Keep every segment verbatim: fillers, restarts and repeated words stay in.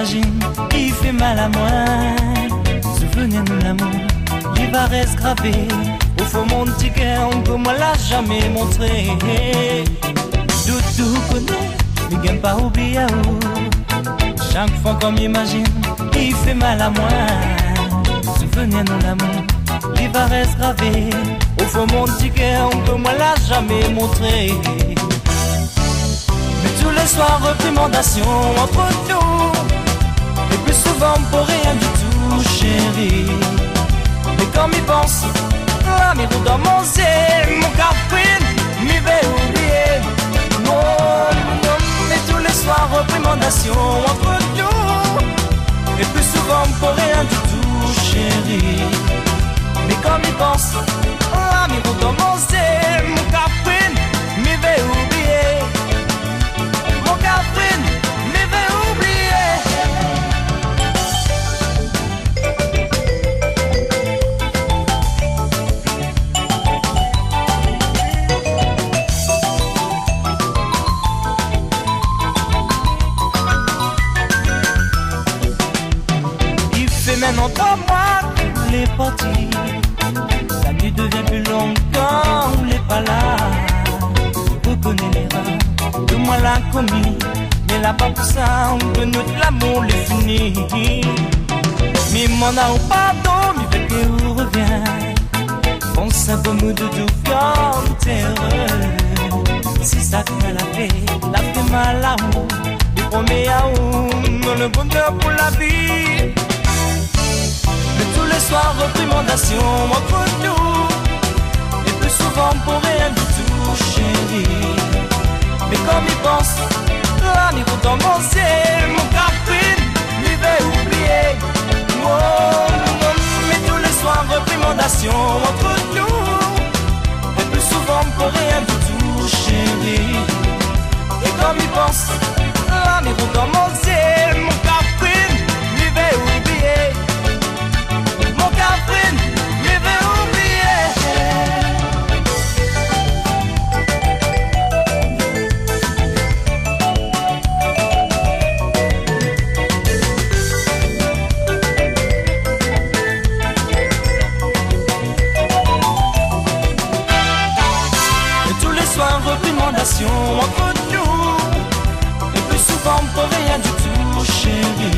Imazine, i fé mal amoin. Souvenir de nou lamour, li va rès gravé o fon mon ti kèr, ke moin la zamé montré. Doudou koné, mi gingn pa oublié aou. Shak foi kan mi imazine, i fé mal amoin. Souvenir de nou lamour, li va rès gravé o fon mon ti kèr, ke moin la zamé montré. Mé tou lé soir, réprimandasion ant nou, é pli souvan pou rien ditou, shéri. Mé kan mi pans, la mi roul dan mon zié, mon Catherine, mi vé oublié. Non, non, mé tou lé soir, réprimandasion ant nou, é pli souvan pou rien ditou, shéri. Mé kan mi pans, la mi roul dan mon zié, mon Catherine, mi vé oublié. Mon Catherine, mi vé oublié. I fé mintnan troi moi ke lé parti. La nuit devient plus longue kan ou lé pa la. Rekoné lérèr ke moin la komi, mé la pa pou sa ke nout lamour lé fini. Mi mann aou pardon, mi vé ke ou revien. Pans a bon nou doudou kan ou té éré. Si sa ke la fé, la fé mal aou, mi promet aou, nou lé bonèr pou la vi. Mé tou lé soir, réprimandasion ant nou, é pli souvan pou rien ditou, shéri. Mé kan mi pans, la mi roul dan mon zié, mon Catherine, mi vé oublié. Oh, non, mé tou lé soir, réprimandasion ant nou, é pli souvan pou rien ditou, shéri. É kan mi pans, la mi roul dan mon zié, mon Catherine, mi vé oublié. Mon Catherine, mi vé oublié. É tou lé soir, réprimandasion ant nou, é pli souvan pou rien ditou, shéri.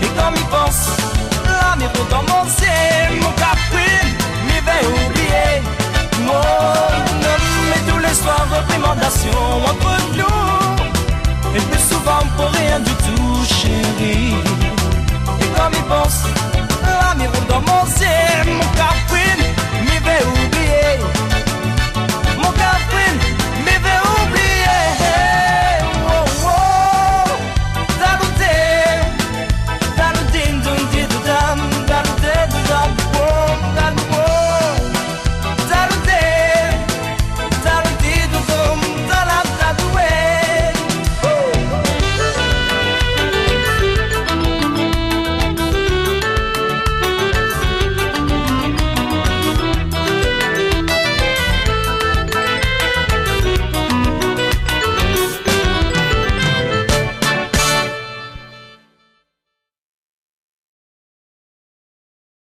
É kan mi pans, la mi roul dan mon zié, mon Catherine, mi vé oublié. Oh, non, mé tou lé soir, réprimandasion ant nou, é pli souvan pou rien ditou, shéri. É kan mi pans,